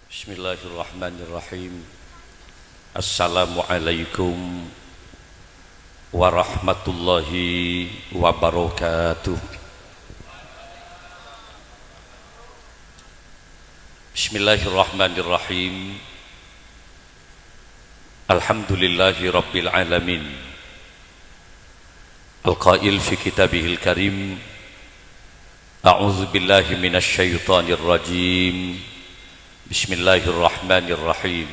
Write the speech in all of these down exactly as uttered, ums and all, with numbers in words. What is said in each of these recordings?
Bismillahirrahmanirrahim. Assalamualaikum warahmatullahi wabarakatuh. Bismillahirrahmanirrahim. Alhamdulillahi rabbil alamin. Al-qail fi kitabihil karim, a'udzu billahi minasy syaithanir rajim. Bismillahirrahmanirrahim.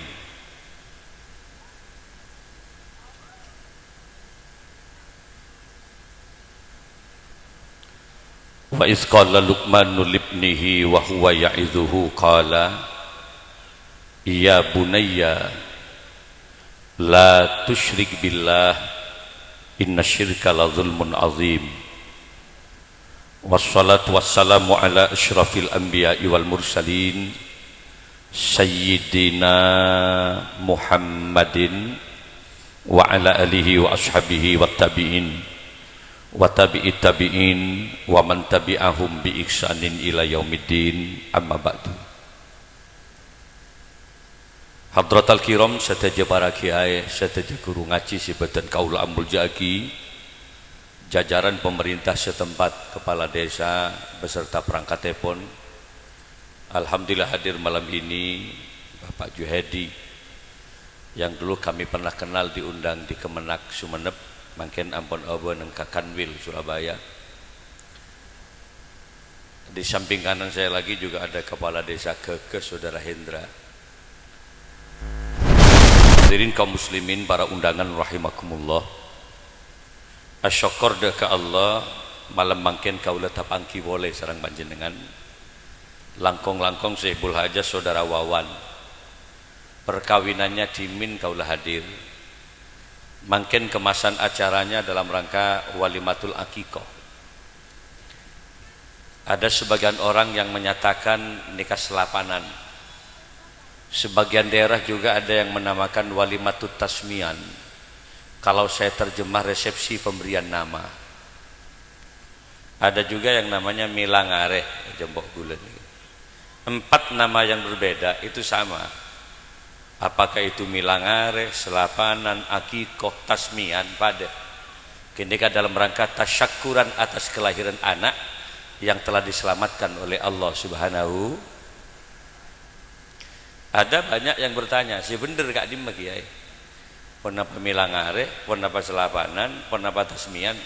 Wa idz qala Luqmanu libnihi wa huwa ya'idzuhu qala, "Ya bunayya, la tusyrik billah, inna syirka la zulmun azim." Wassalatu wassalamu ala asyrafil anbiya'i wal mursalin, Sayyidina Muhammadin wa ala alihi wa ashabihi wa tabi'in, wa tabi'it tabi'in, wa man tabi'ahum bi ihsanin ila yaumiddin, amma ba'du. Hadratal kiram, sadhâjâ para kiyaè, sadhâjâ ghuru ngajhi sè bâdhân kaulâ amoljâ'aghi, jajaran pemerintah setempat, kepala desa beserta perangkatèpon, alhamdulillah hadir malam ini, Bapak Juhedi, yang dulu kami pernah kenal diundang di Kemenag Sumenep, mangkèn ampon abâ' neng ka Kanwil, Surabaya. Di samping kanan saya lagi juga ada Kepala Desa Gagah, Saudara Hendra. Hadirin kaum muslimin, para undangan rahimakumullah. Asyokor dâ' ka Allah, malem mangkèn kaulâ tapangghi polè sareng panjhennengngan. Langkong-langkong Sohibul Hajah, Saudara Wawan. Perkawinannya dhimèn kaulâ hadir. Mangkèn kemasan acaranya dalam rangka walimatul aqiqah. Ada sebagian orang yang menyatakan nikah selapanan. Sebagian daerah juga ada yang menamakan walimatut tasmiyan. Kalau saya terjemah, resepsi pemberian nama. Ada juga yang namanya milang arè, jhâ' po' ghulâ nèka. Empat nama yang berbeda itu sama. Apakah itu milang arè, selapanan, aqiqah, tasmiyan, padâ. Ghânèka dalam rangka tasyakkuran atas kelahiran anak yang telah diselamatkan oleh Allah Subhanahu. Ada banyak yang bertanya, "Sè bhendher ka'dimma, Kiyaè? Ponapa milang arè, ponapa selapanan, ponapa tasmiyan,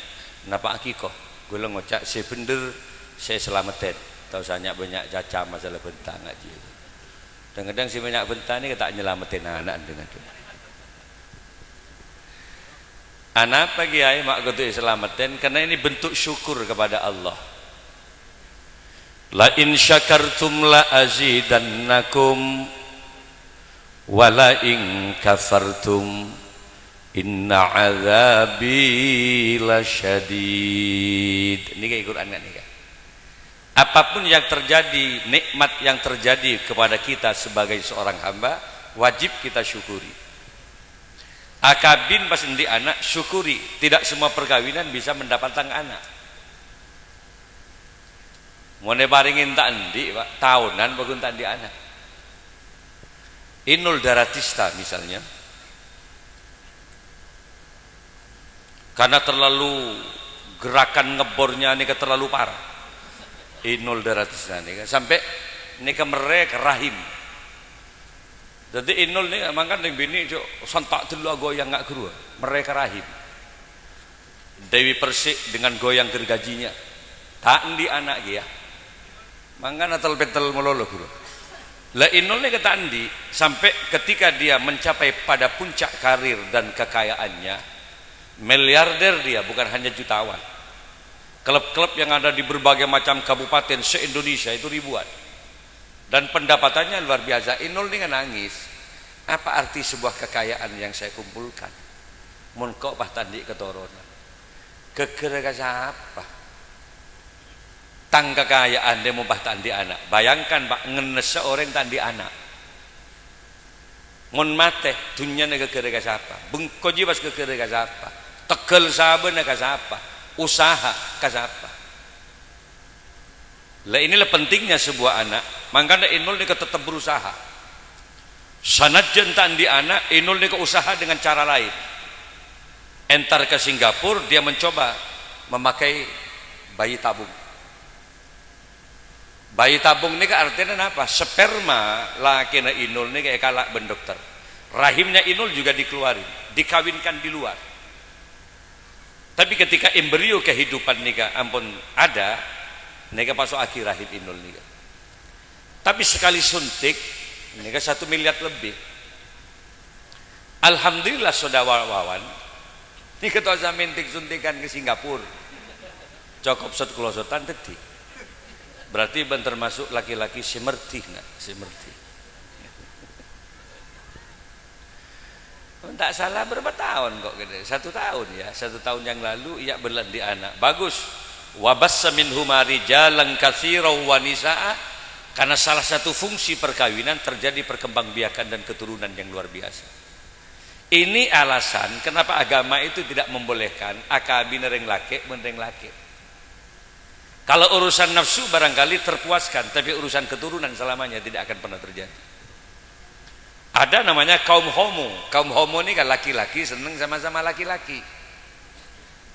napa aqiqah?" Ghulâ ngoca', "Sè bhendher, sè salameddhân. Ta' osa nya'-bânnya' caca masalah bhânta ngajhi." Dhâng-kadhâng sè bânnya' bhânta nèka ta' nyalameddhi ana', dhâng-kadhâng. Anapa, Kiyaè, ma' kodhu èsalameddhi? Karena ini bentuk syukur kepada Allah. "La in syakartum la azidannakum, wa la in kafartum inna adzabi lasyadid." Nèka Al-Qur'an kan nèka. Apapun yang terjadi, nikmat yang terjadi kepada kita sebagai seorang hamba, wajib kita syukuri. Akabin pas endi' ana', syukuri. Tidak semua perkawinan bisa mendapatkan anak. Mon èparèngè ta' endi', Pak, taonan paggun ta' endi' ana'. Inul Daratista misalnya. Karena terlalu, gerakan ngebornya nèka terlalu parah. Inul Daratista nèka sampè' nèka merrè ka rahim. Dhâddhi Inul nèka mangkana rèng binè' jhâ' santa' tello' agoyang nga' ghâruwa, merrè ka rahim. Dewi Persik dengan goyang gergajinya. Ta' endi' ana' kèya. Mangkana tel-petel malolo, ghuru. La Inul nèka ta' endi', sampè' ketika dia mencapai pada puncak karir dan kekayaannya, miliarder dia, bukan hanya jutawan. Klub-klub yang ada di berbagai macam kabupaten se-Indonesia itu ribuan. Dan pendapatannya luar biasa. Inul nèka nangis. "Apa arti sebuah kekayaan yang saya kumpulkan? Mon ko' pas ta' endi' ketoronan. Ghâghârâ ka sapa? Tang kakaja'an rè mon pas ta' endi' ana'." Bayangkan, Pak, ngennessa orèng ta' endi' ana'. Mon matè, dhunnyana ghâghârâ ka sapa? Bengko jiyâ pas ghâghârâ ka sapa? Teggâl sabâna ka sapa? Usaha ka sapa? Lah, inilah pentingnya sebuah anak. Mangkana Inul nèka tetep berusaha. Sanajjân ta' andi' ana', Inul nèka usaha dengan cara lain. Entar ke Singapura, dia mencoba memakai bayi tabung. Bayi tabung nèka artèna napa? Sperma lakèna Inul nèka èkala' bân dokter. Rahimnya Inul juga dikeluarin, dikawinkan di luar. Tapi ketika embrio kehidupan nèka ampon ada, nèka paso'aghi rahim Inul nèka. Tapi sekali suntik, nèka satu miliar lebih. Alhamdulillah, Soda Wa-, Wawan, nèka ta' osa mèntèng suntikan ke Singapura. Cokop sot-klosotan dhâddhi. Berarti bân termasuk laki-laki sè merdhi, na', sè merdhi. Mon ta' sala, bârâmpa taon kok, gitu? Satu tahun, ya, satu tahun yang lalu, iyâ, bâlâ andi' ana'. Bagus. "Wa bassa minhuma rijalan katsiran wa nisa'a," karena salah satu fungsi perkawinan terjadi perkembangbiakan dan keturunan yang luar biasa. Ini alasan kenapa agama itu tidak membolehkan akabin rèng lakè' bân rèng lakè'. Kalau urusan nafsu barangkali terpuaskan, tapi urusan keturunan selamanya tidak akan pernah terjadi. Ada namanya kaum homo. Kaum homo ini kan laki-laki seneng sama-sama laki-laki.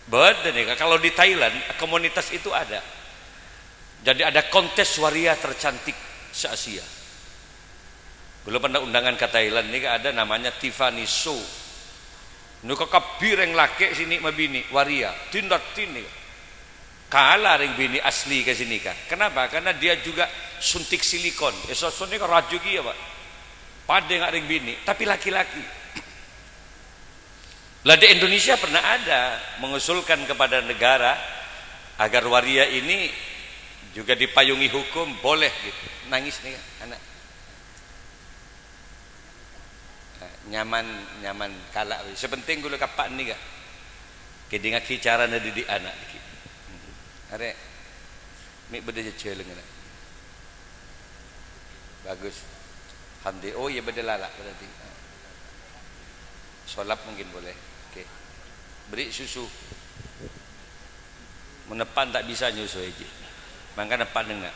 Bâdâ nèka, kalau di Thailand, komunitas itu ada. Jadi ada kontes waria tercantik se-Asia. Kaulâ pernah undangan ke Thailand, nèka ada namanya Tiffany Show. Nèka kabbhi rèng lakè' sè nè' mabinè', waria, din-raddhin nèka. Kala rèng binè' asli ka sini ka. Kenapa? Karena dia juga suntik silikon. Èsoson nèka rajâ kèya, Pak. Padâ nga' rèng binè', tapi laki-laki. Lah, di Indonesia pernah ada mengusulkan kepada negara agar waria ini juga dipayungi hukum, boleh gitu. Nangis nih, anak. Nah, nyaman, nyaman kala' wè. Sè pentèng kaulâ kapan nèka. Kèdingngaghi carana didik ana' nèka. Arè', mè' bâdâ jhâjhâlângnga. Bagus. Hamdi. Oh, iyâ, bâdâ lala' berarti. Sulap mungkin boleh. Oke. Beri susu. Mon eppa' ta' bisa nyusu, èjhi. Mangkana eppa' nengnga'.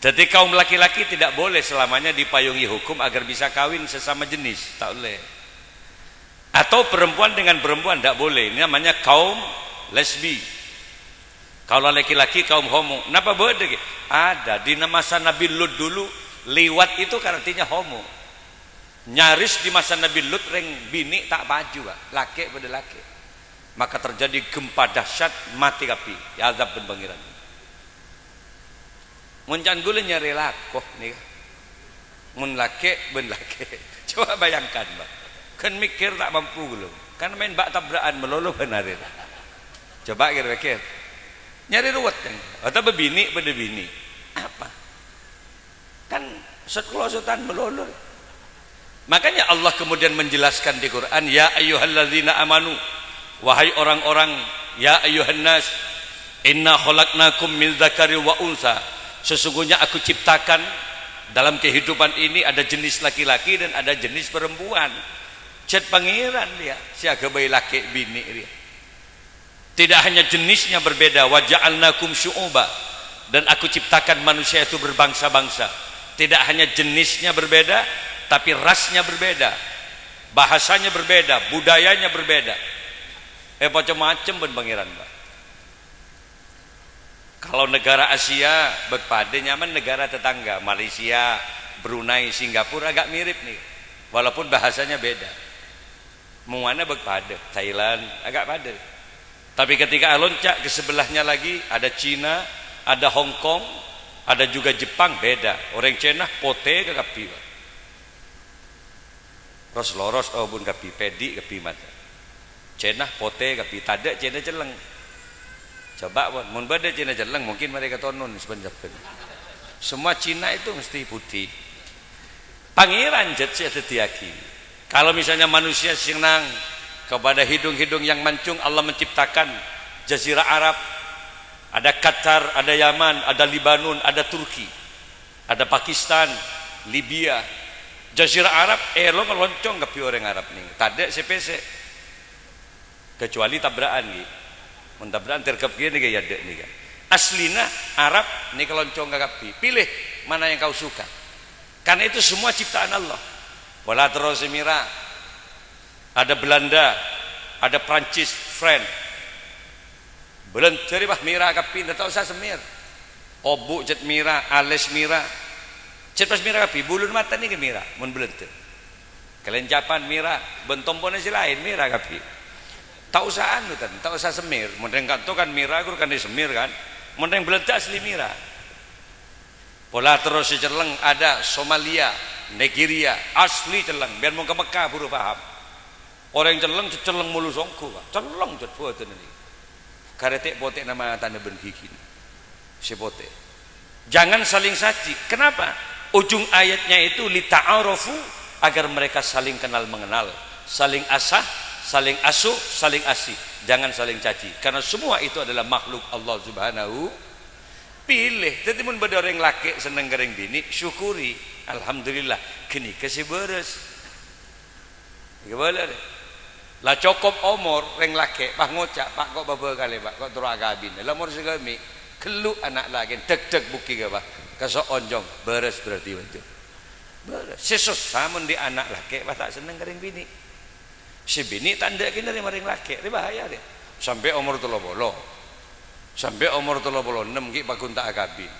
Jadi, kaum laki-laki tidak boleh selamanya dipayungi hukum agar bisa kawin sesama jenis. Ta' ollè. Atau perempuan dengan perempuan, ndak boleh. Ini namanya kaum lesbi. Kalau laki-laki, kaum homo. Napa bâdâ, ghi? Ada. Di masa Nabi Lut dulu, liwat itu kan artinya homo. Nyaris di masa Nabi Lut, rèng binè' ta' paju, Pak. Lakè' padâ lakè'. Maka terjadi gempa dahsyat, matè kabbhi. Èazab bân Pangèran. Mon can kaulâ nyarè lako, nèka. Mon lakè' bân lakè'. Coba bayangkan, Pak. Kan mèkkèr ta' mampu kaulâ. Kan maèn bâk tabra'an malolo bân arèya. Coba kèr-pèkkèr. Nyarè ruwet, kan? Otabâ binè' padâ binè'. Apa? Kan sot-klosotan malolo. Makanya Allah kemudian menjelaskan di Quran, "Ya ayyuhalladzina amanu," wahai orang-orang, "ya ayyuhan nas, inna khalaqnakum min dzakari wa unsa," sesungguhnya Aku ciptakan dalam kehidupan ini ada jenis laki-laki dan ada jenis perempuan. Jhât Pangèran, ya, sè aghâbây lakè' binè', ya. Tidak hanya jenisnya berbeda, "Wa ja'alnakum syu'uba," dan Aku ciptakan manusia itu berbangsa-bangsa. Tidak hanya jenisnya berbeda, tapi rasnya berbeda, bahasanya berbeda, budayanya berbeda. Eh, macam-macam bân Pangèran, Pak. Kalau negara Asia, bâk padâ nyaman negara tetangga, Malaysia, Brunei, Singapura agak mirip nih, walaupun bahasanya beda. Mowana bâk padâ, Thailand, agak padâ. Tapi ketika lonca' ke sebelahnya lagi, ada Cina, ada Hong Kong, ada juga Jepang, beda. Orèng Cina potè kakabbhi, Pak. Ros-loros, oh, bun kabbhi, pèdhi' kabbhi mata. Cina potè kabbhi, tadâ' Cina celleng. Coba, pon, mon bâdâ Cina celleng, mungkin marè katonon sabbhân-sabbhân. Semua Cina itu mesti putih. Pangèran jhât sè èdhâddhiyâghi. Kalau misalnya manusia senang kepada hidung-hidung yang mancung, Allah menciptakan Jazirah Arab, ada Qatar, ada Yaman, ada Libanon, ada Turki, ada Pakistan, Libya. Jazirah Arab, eh, lo ngeloncong kabbhi orèng Arab nèka. Tadâ' sè pèssè. Kecuali tabra'an, ghi. Mon tabra'an terkep kèya nèka, ya, dek nèka. Aslina Arab nèka loncong kakabbhi. Pilih mana yang kau suka. Karena itu semua ciptaan Allah. Pola terros mèra. Ada Belanda, ada Prancis, French. Belanda rèya mèra kabbhi, ta' osa semmèr. Obu' cèt mèra, alès mèra. Cèt pas mèra kabbhi, bulun mata nèka mèra, mon Belanda. Kalèncapan mèra, bân tompona sè laèn mèra kabbhi. Ta' osa anu, tan, ta' osa semmèr. Mon rèng kanto kan mèra, ghuru kan semmèr kan. Mon rèng Belanda asli mèra. Pola terros sè celleng ada Somalia, Nigeria, asli celleng. Bân mon ka Mekka buru paham. Orèng celleng, celleng molo songgu, Pak. Celleng cèt bhâdhânna nèka. Karè tè'-potè'na matana bân ghigina. Sè potè. Jangan saling caci. Kenapa? Ujung ayatnya itu lita'arafu, agar mereka saling kenal mengenal, saling asah, saling asuh, saling asih. Jangan saling caci. Karena semua itu adalah makhluk Allah Subhanahu. Pilih. Dhâddhi mon bâdâ orèng lakè' senneng ka rèng binè', syukuri. Alhamdulillah, ghânèka sè bârâs. Ghâbâlâ rè. La cokop omor rèng lakè', pas ngoca', "Pa', ko' bâbâ kalè, Pa', ko' terro akabin." La omor sagâmè', ghellu' ana' lakè'na, dâk-dâk bukki ghâbâ. Kaso' onjhung, bârâs berarti bhâdhân. Bârâs. Sè sossa mon andi' ana' lakè', pas ta' senneng ka rèng binè'. Sè binè' ta' endâ' kènè rè marèng lakè', rè bahaya rè. Sampè' omor tello polo. Sampè' omor tello polo ennem ghi' paggun ta' akabin.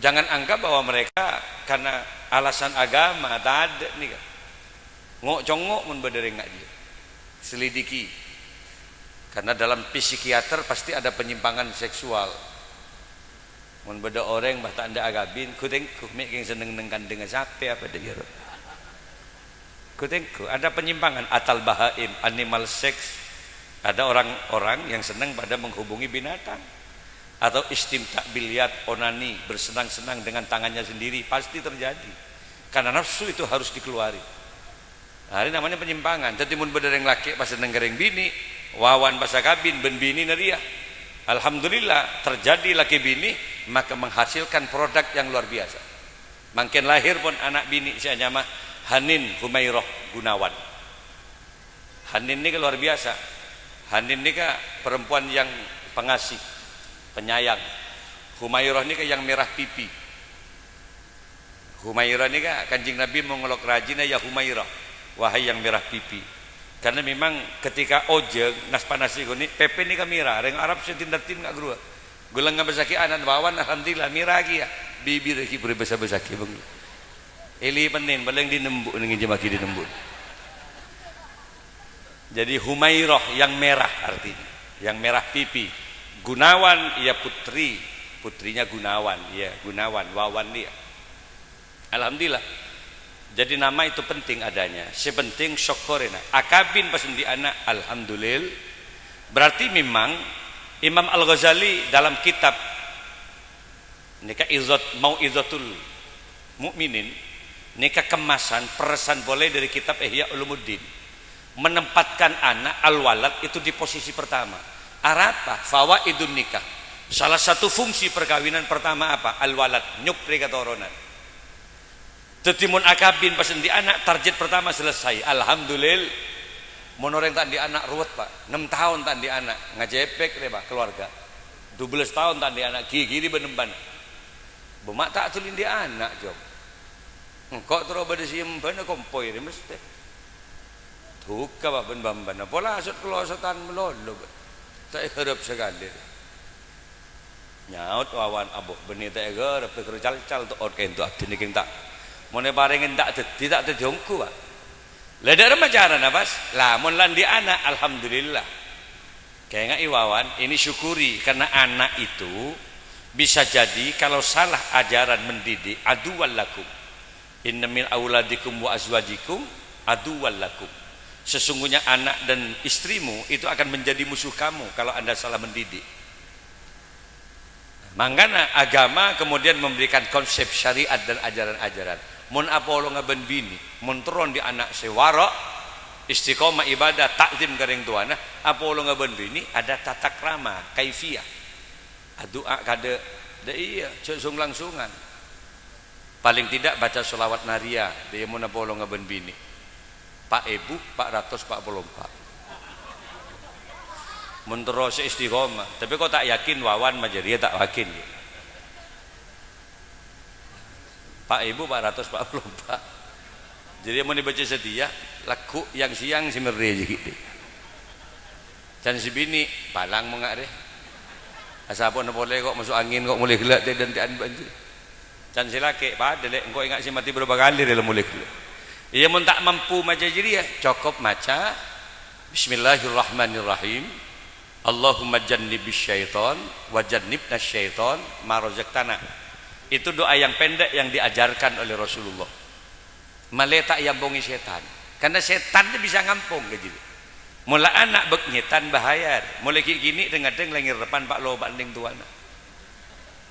Jangan anggap bahwa mereka karena alasan agama, tadâ' nèka. Ngo'-congo' mon bâdâ rèng ngajhi. Selidiki. Karena dalam psikiater pasti ada penyimpangan seksual. Mon bâdâ orèng, bâh, ta' endâ' akabin, ghu-tengghu, mè' kèng senneng neng kandhângnga sapè apa dâ' iyâ, ro? Ghu-tengghu, ada penyimpangan, atal bahaim, animal sex. Ada orang-orang yang senang pada menghubungi binatang. Atau istimta' bil yad, onani, bersenang-senang dengan tangannya sendiri, pasti terjadi. Karena nafsu itu harus dikeluari. Nah, ini namanya penyimpangan. Dhâddhi, mon bâdâ rèng lakè' pas senneng ka rèng binè', Wawan pas akabin bân binèna rèya. Alhamdulillah, terjadi lakè binè, maka menghasilkan produk yang luar biasa. Mangkèn lahir pon ana' binè' sè anyama Hanin Humairah Gunawan. Hanin nèka luar biasa. Hanin nèka perempuan yang pengasih, penyayang. Humairah nèka yang merah pipi. Humairah nèka Kanjeng Nabi mongolok rajina, "Ya Humairah, wahai yang merah pipi." Karena memang ketika ojhâng, nas-panas nèko nè, pèpè nèka mèra, rèng Arab sè din-raddhin nga' ghâruwa. Ghulâ ngabâssaghi ana' Wawan, alhamdulillah, mèra kèya. Bibir ghi' bâri' bâsa-bâssaghi, Bang. Èli pennen, palèng dinembuk nèng ngènjhâmaghi dinembuk. Jadi Humairah yang merah artinya, yang merah pipi. Gunawan, ya putri, putrinya Gunawan, ya Gunawan, Wawan dia. Alhamdulillah. Jadi nama itu penting adanya. Sè penting syukurina. Akabin pas andi' ana', alhamdulillah. Berarti memang Imam Al-Ghazali dalam kitab Nèka izat-, Mau'izatul Mu'minin, nèka kemasan, perresan polè dâri kitab Ihya Ulumuddin. Menempatkan ana', al-walad, itu di posisi pertama. Arapa? Fawaidun nikah. Salah satu fungsi perkawinan pertama apa? Al-walad, nyoprè katoronan. Dhâddhi, mon akabin pas andi' ana', target pertama selesai. Alhamdulillah. Mon orèng ta' andi' ana', ruwet, Pak. Ennem taon ta' andi' ana', ngajepek rè, Pak, keluarga. Dubellâs taon ta' andi' ana', ghighiri bân embhâna. Bâ ma' ta' dhuli andi' ana', Jong. Engko' terro bâdâ sè embhâna kompoy rè, mesthè. Dhugâ, Pak, bân bâ embhâna. Pola sot-kelosotan malolo, Pak. Ta' èghârâp sakalè rè. Nyaot Wawan, "Abbo, bânnè ta' èghârâp, pèkkèr cal-cal to'ot kaènto abdhina kèng ta'. Mon èparèngè ta' dhâddhi, ta' dhâddhi ongghu, Pak." Lah, dâ' remma carana, pas? Lah, mon la andi' ana', alhamdulillah. Kaènga'è, Wawan, ini syukuri, karena anak itu bisa jadi kalau salah ajaran mendidik, aduwwal lakum. "Inna min auladikum wa azwajikum aduwwal lakum." Sesungguhnya anak dan istrimu itu akan menjadi musuh kamu kalau Anda salah mendidik. Mangkana agama kemudian memberikan konsep syariat dan ajaran-ajaran. Mon apolonga bân binè, mon terro andi' ana' sè wara', istiqomah ibadah, takzim ka rèng towana, apolonga bân binè ada tata krama, kaifiyah. Adu'a kadâ', dâ' iyâ, jhâ' song-langsungan. Paling tidak baca sholawat nariyah, dâ' iyâ mon apolonga bân binè. Pa' èbu, pa' ratos, pa' polo empa'. Mon terro sè istiqomah, tapè ko' ta' yakin Wawan ma' jârèya ta' yakin. Pa' èbu pa' ratos pa' polo pa'. Jadi, mon èbâca sadhiyâ, lagghu' yang siang sè merrè jâ' ghi'. Can sè binè', palang mongga rè. Asapona polè ko' maso' angèn, ko' molè ghellâ' tè-, dânte'an bânjir. Can sè lakè', padâ, Lè', engko' enga' sè matè bârâmpa kalè rè la molè ghellâ'. Iyâ, mon ta' mampu maca jârèya, cokop maca, "Bismillahirrahmanirrahim. Allahumma jannibis syaiton wa jannibnas syaiton ma razaqtana." Itu doa yang pendek yang diajarkan oleh Rasulullah. Malè ta' èampongè sètan. Karena sètan itu bisa ngampong ka jârèya. Mola ana' bâk nyètan bahaya. Molè ghi' kènè' dhâng-ngadhâng la ngèrreppan pa' lopa' neng towana.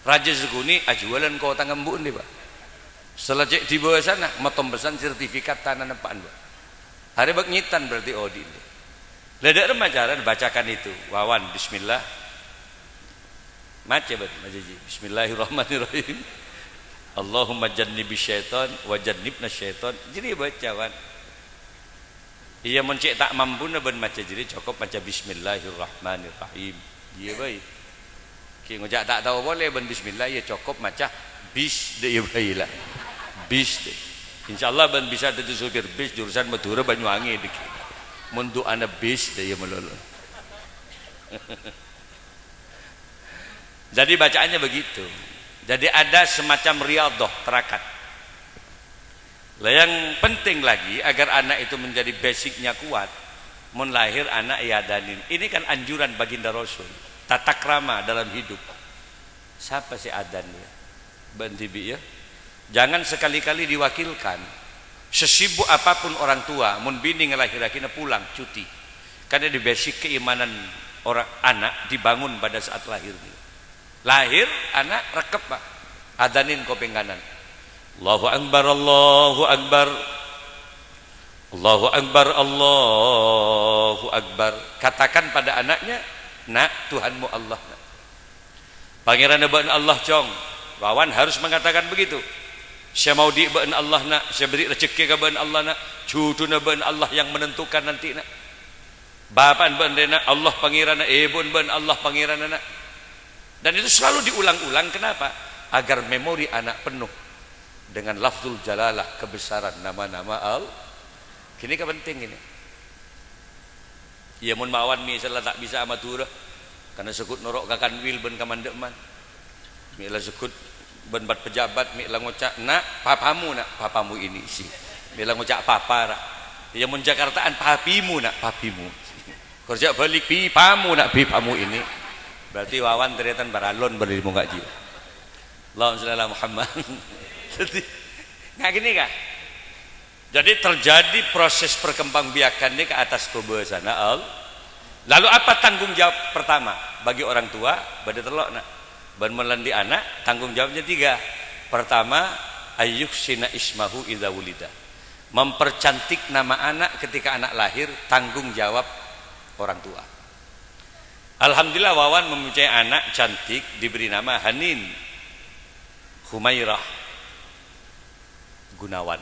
Rajâ sakonè' ajhuwâlân kotang embu'en, Pa'. Setelah cè' dibâsana, matompesan sertifikat tanana eppa'en, Pa'. Arè bâk nyètan berarti odi'na. La dâ' remma carana bacakan itu. Wawan, bismillah. Maca, bân, maca jiyâ. Bismillahirrahmanirrahim. Allahumma jannibis syaiton wa jannibnas syaiton. Jârèya baca, Wan. Iyâ, mon cè' ta' mampuna bân maca jârèya, cokop maca Bismillahirrahmanirrahim. Iyâ bhâi. Ghi' ngoca' ta' tao polè bân Bismillah, iyâ cokop maca bis, dâ' iyâ bhâi la. Bis, dâ'. Insyaallah bân bisa dâddhi supir bis jurusan Madhurâ Banyuwangi dhâggi'. Mon du'ana bis, dâ' iyâ malolo. Jadi bacaannya begitu. Jadi ada semacam riyadhah, tarakat. Lah, yang penting lagi, agar anak itu menjadi basicnya kuat, mon lahir anak èadanin. Ini kan anjuran baginda Rasul, tata krama dalam hidup. Sapa sè adan, yâ? Bâ'en dhibi', yâ. Jangan sekali-kali diwakilkan. Sesibuk apapun orang tua, mon binè ngalahèrraghina, pulang cuti. Karena di basic keimanan orang, anak dibangun pada saat lahir. Lahir, ana' rekkep, Pa'. Adanin kopèng kanan. "Allahu Akbar, Allahu Akbar. Allahu Akbar, Allahu Akbar." Katakan pada anaknya, "Nak, Tuhanmu Allah, Nak. Pangèranna bâ'na Allah, Cong." Wawan harus mengatakan begitu. "Sè maodi' bâ'na Allah, Nak. Sè bâri' rejhekkè ka bâ'na Allah, Nak. Jhudhuna bâ'na Allah yang menentukan nanti, Nak." Bapa'en bâ'en rè, Nak, Allah Pangèranna, èbun bâ'en Allah Pangèranna, Nak. Dan itu selalu diulang-ulang, kenapa? Agar memori anak penuh dengan lafzul jalalah, kebesaran nama-nama Al-, ghânèka penting ini. Iyâ, mon mawan misalla ta' bisa Madhurâ, karena segghut noro' ka Kanwil bân ka Mandâ'man. Mè' la segghut bân bâ-, pejabat, mè' la ngoca', "Nak, papamu, Nak, papamu ini sih." Mè' la ngoca' papa, ra. Iyâ, mon Jakartaan, "Papimu, Nak, papimu." Kerja balik, "Pipamu, Nak, pipamu ini." Berarti Wawan tarètan paralon bâli mongga jiyâ. Allahumma shalli ala Muhammad. Jadi, nga' ghânèka. Jadi terjadi proses perkembangbiakan ini ke atas kobâsana Allah. Lalu apa tanggung jawab pertama bagi orang tua? Bâdâ tello', Nak. Bân mon la andi' ana', tanggung jawabnya tiga. Pertama, ayyuhsina ismahu idza wulida. Mempercantik nama anak ketika anak lahir, tanggung jawab orang tua. Alhamdulillah, Wawan mempunyai anak cantik, diberi nama Hanin Humairah Gunawan.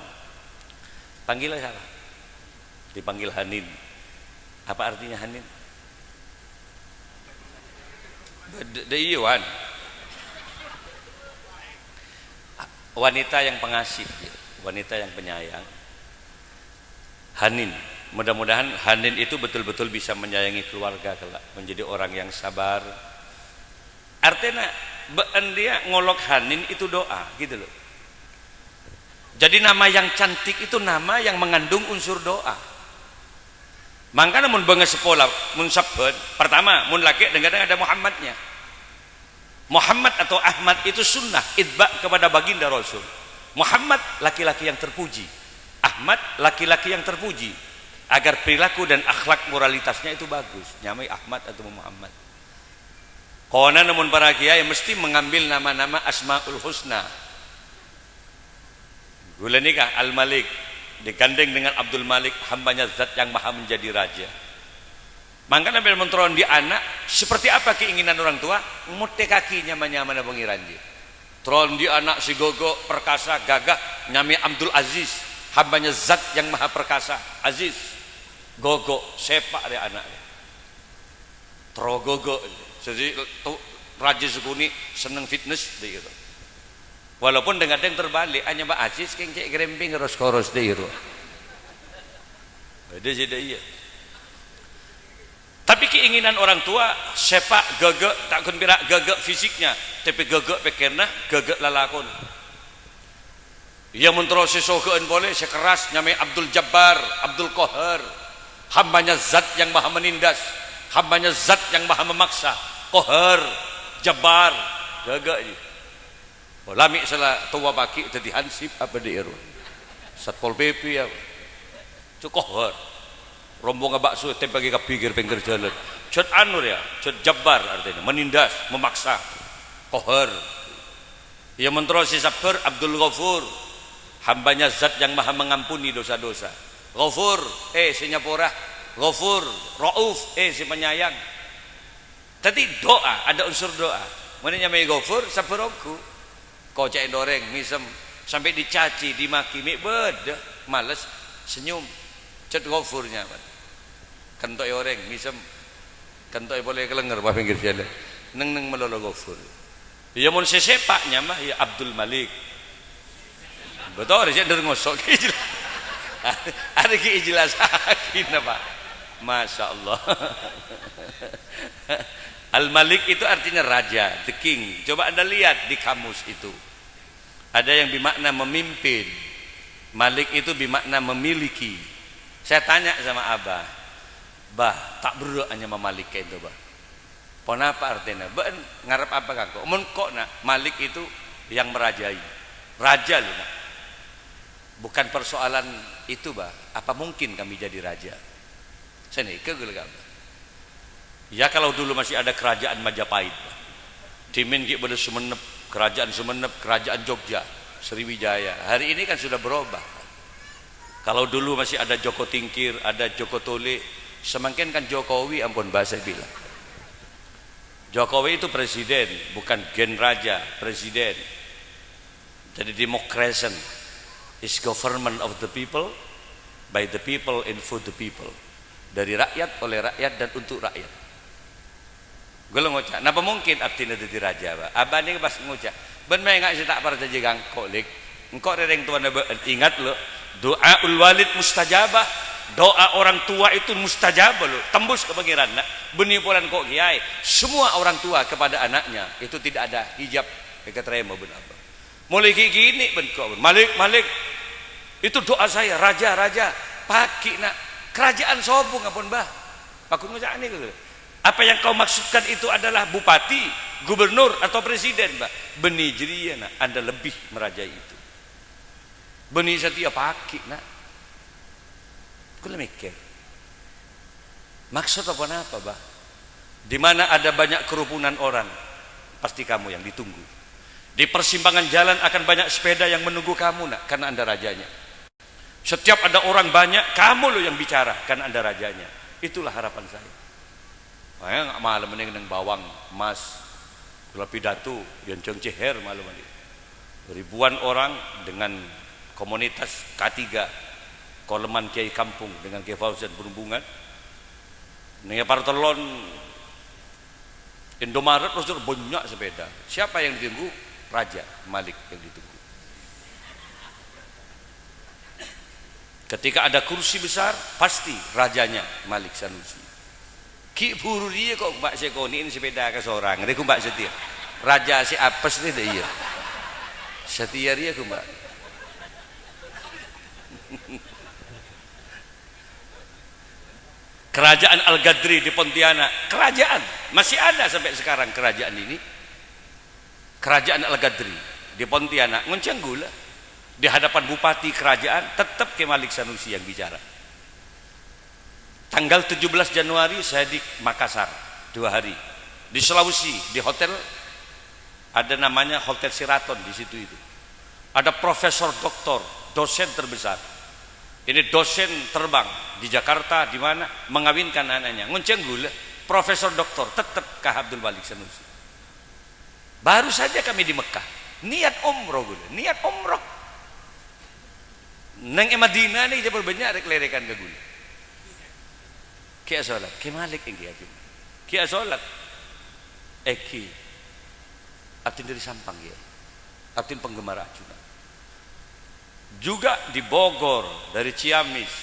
Panggilnya siapa? Dipanggil Hanin. Apa artinya Hanin? D-, d-, iya, Wan. Wanita yang pengasih, ya. Wanita yang penyayang. Hanin. Mudah-mudahan Hanin itu betul-betul bisa menyayangi keluarga kelak, menjadi orang yang sabar. Artinya, bâ'en rèya ngolok Hanin itu doa, gitu loh. Jadi nama yang cantik itu nama yang mengandung unsur doa. Mangkana mon bângaseppo la, mon sabbhân, pertama, mon lakè' dhâng-kadhâng ada Muhammadnya. Muhammad atau Ahmad itu sunnah, itba' kepada baginda Rasul. Muhammad laki-laki yang terpuji. Ahmad laki-laki yang terpuji. Agar perilaku dan akhlak moralitasnya itu bagus. Nyamaè Ahmad atau Muhammad. Konana mon para kiai mesti mengambil nama-nama Asmaul Husna. Ghulâ nèka Al-Malik, digandeng dengan Abdul Malik, hambanya Zat yang Maha Menjadi Raja. Mangkana bân mon terro andi' ana', seperti apa keinginan orang tua, mottèkaghi nyama-nyamana Pangèran, jiyâ. Terro andi' ana' sè ghâghâ, perkasa, gagah, nyamaè Abdul Aziz, hambanya Zat yang Maha Perkasa, Aziz. Ghâghâ, sèpa' rè ana'. Terro ghâghâ. Jadi, to-, rajâ sakonè' senneng fitness, dhi itu. Walaupun dhâng-kadhâng terbalik, anyama Aziz kèng cè' krèmpèng ros-koros dâ' iyâ rowa. Bâdâ sè dâ' iyâ. Tapi keinginan orang tua, sepak, ghâghâ', ta' ghun pèra' ghâghâ' fisiknya, tapè ghâghâ' pèkkèrra, ghâghâ' lalakonna. Iyâ, mon terro sè soghâ'ân polè, sè kerras, nyamaè Abdul Jabbar, Abdul Qahar. Hambanya Zat yang Maha Menindas, hambanya Zat yang Maha Memaksa. Qahar, Jabbar, ghâghâ' jiyâ. Oh, la mè' sè la towa paghi' dhâddhi hansip apa dhi' ero? Satpol P P apa? Cè' Qahar. Rombongan bakso ètèmpaghi kabbhi ghâr-pèngghâr jhâlân. Jhât anu rèya, jhât Jabbar artèna, menindas, memaksa. Qahar. Iyâ, mon terro sè sabbhâr, Abdul Ghafur. Hambanya Zat yang Maha Mengampuni dosa-dosa. Ghafur, eh, sè nyapora. Ghafur, Rauf, eh, sè penyayang. Dhâddhi doa, ada unsur doa. Mon nyamaè Ghafur, sabbhâr ongghu. Koca'è orèng, mèsem. Sampè' dicaci, dimaki, mè' bâdâ. Males, senyum. Cè' Ghafur nyamana. Kento'è orèng, mèsem. Kento'è polè kalènger, pas pèngghir jhâlân. Neng-neng malolo Ghafur. Iyâ, mon sè sepak nyama, iyâ Abdul Malik. Betul, saya dengar ngosok. Ada ki jelas. Gini, Pak. Masya Allah. Al-Malik itu artinya raja, the king. Coba Anda lihat di kamus itu. Ada yang bermakna memimpin. Malik itu bermakna memiliki. Saya tanya sama Abah, "Bah, ta' berrâ' anyama Malik ka'dinto, Bah?" "Ponapa artèna? Bâ'na ngarep apa ka engko'?" "Mon engko', Na', Malik itu yang merajai. Raja, lho, Na'." "Bukan persoalan itu, Bah. Apa mungkin kami jadi raja?" Sanèka ghulâ ka Abah. Ya, kalau dulu masih ada kerajaan Majapahit, Bah. Dhimèn ghi' bâdâ Sumenep, kerajaan Sumenep, kerajaan Jogja, Sriwijaya. Hari ini kan sudah berubah. Kalau dulu masih ada Joko Tingkir, ada Joko Tole, samangkèn kan Jokowi, ampon, Bah, saya bilang. Jokowi itu presiden, bukan gen raja, presiden. Jadi, democration is government of the people, by the people, and for the people. Dari rakyat, oleh rakyat, dan untuk rakyat. Ghulâ ngoca', "Napa mungkin abdhina dhâddhi raja, Bah?" Abah nèka pas ngoca', "Bâ'na ma' enga' sè ta' parcajâ ka engko', Lik. Engko' rè rèng towana bâ'na, ingat, lo, du'aul walid mustajabah. Doa orang tua itu mustajabah, lo. Tembus ka Pangèran, Na'. Bânnè polana engko' kèyaè. Semua orang tua kepada anaknya itu tidak ada hijab, èkatarèma bân Abah." Molaè ghi' kènè' bân ko', "Malik, Malik, itu doa saya, raja, raja." "Paghi', Na'." "Kerajaan sobung, ampon, Bah." Pagghun ngoca' nèka. "Apa yang kau maksudkan itu adalah bupati, gubernur, atau presiden, Bah?" "Bânnè jârèya, Na', Anda lebih merajai itu." "Bânnè satèya paghi', Na'." Ghulâ mèkkèr, "Maksud apa napa, Bah?" "Di mana ada banyak kerumunan orang, pasti kamu yang ditunggu. Di persimpangan jalan akan banyak sepeda yang menunggu kamu, Nak, karena Anda rajanya. Setiap ada orang banyak, kamu loh yang bicara, karena Anda rajanya. Itulah harapan saya." Wah, malem nèng, nèng bâbâng, Mas. Ghulâ pidato, èyonjhâng cèhèr malem nèng. Ribuan orang dengan komunitas K tiga, Koleman Kiai Kampung dengan Kiai Fauzan Berumbungan. Nèng è partellon Indomaret, terus bânnya' sepeda. Siapa yang ditunggu? Raja Malik yang ditunggu. Ketika ada kursi besar, pasti rajanya Malik Sanusi. Ghi' bhuru rèya ko', Mbak, sè konè'è sepeda kasorang. Rè, ko', Mbak, satèya. Raja sè apes rè, dâ' iyâ. Satèya rèya, ko', Mbak. Kerajaan Al-Gadri di Pontianak. Kerajaan. Masih ada sampai sekarang kerajaan ini. Kerajaan Al-Gadri di Pontianak, ngoncèng ghulâ. Di hadapan bupati kerajaan, tetep Kè Malik Sanusi yang bicara. Tanggal tujuh belas Januari saya di Makassar, dua hari. Di Sulawesi, di hotel, ada namanya Hotel Sheraton di situ itu. Ada profesor doktor, dosen terbesar. Ini dosen terbang di Jakarta, di mana, mengawinkan anaknya. Ngoncèng ghulâ, profesor doktor, tetep Kè Abdul Malik Sanusi. Baru saja kami di Mekah. Niat umroh ghulâ, niat umroh. Nèng è Madinah nèka jhâ' bânnya' rè-kalèrèkan ka ghulâ. Kè asolat, Kè Malik èngghi abdhina. Kè asolat. Èngghi. Abdhina dâri Sampang, Kè. Artinya penggemar ajunan. Juga di Bogor, dari Ciamis,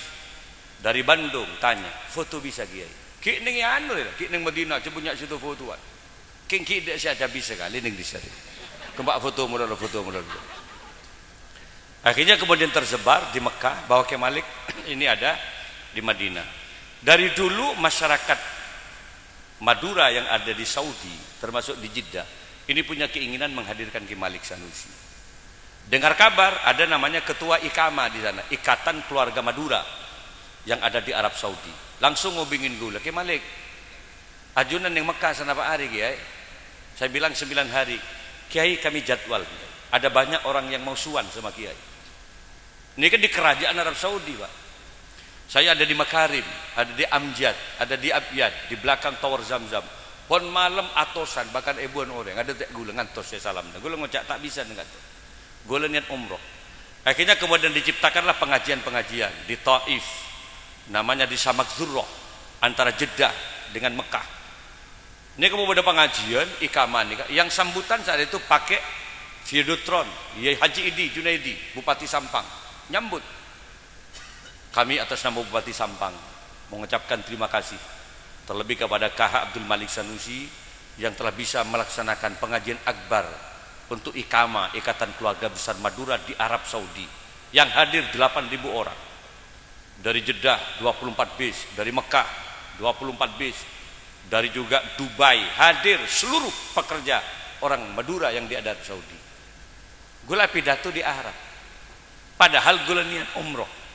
dari Bandung, tanya, "Foto bisa, Kiai?" Ghi' neng anu, ghi' neng Madinah, cè' bânnya' sè tao fotoan. Kèng ghi' dâ' sè ada bisa kali neng dissa. Kempak foto model, foto model. Akhirnya kemudian tersebar di Mekah bahwa Kiai Malik ini ada di Madinah. Dari dulu masyarakat Madura yang ada di Saudi, termasuk di Jeddah, ini punya keinginan menghadirkan Kiai Malik Sanusi. Dengar kabar ada namanya ketua IKAMA di sana, Ikatan Keluarga Madura yang ada di Arab Saudi. Langsung ngobingin ghulâ, "Kiai Malik, ajunan neng Mekah sanapa arè, Kiai?" Saya bilang, "Sembilan hari." "Kiai, kami jadwal. Ada banyak orang yang mau sowan sama Kiai." Ini kan di kerajaan Arab Saudi, Pak. Saya ada di Makarim, ada di Amjad, ada di Abyad, di belakang Tower Zamzam. Pon malem atosan, bahkan èbuwân orèng. Ada ta' ghulâ ngantos saya salam. Ghulâ ngoca', "Ta' bisa neng kanto." Ghulâ niat umroh. Akhirnya kemudian diciptakanlah pengajian-pengajian di Taif, namanya di Samak Zurroh, antara Jeddah dengan Mekah. Ini kamu pada pengajian, IKAMA nih, Kak. Yang sambutan saat itu pakai Videotron, Yai Haji Idi Junaidi, Bupati Sampang, nyambut. Kami atas nama Bupati Sampang mengucapkan terima kasih terlebih kepada K H Abdul Malik Sanusi yang telah bisa melaksanakan pengajian akbar untuk IKAMA, Ikatan Keluarga Besar Madura di Arab Saudi, yang hadir delapan ribu orang. Dari Jeddah dua puluh empat bis, dari Mekah dua puluh empat bis, dari juga Dubai hadir seluruh pekerja orang Madura yang di Arab Saudi. Ghulâ pidato di Arab. Padahal ghulâ niat umroh.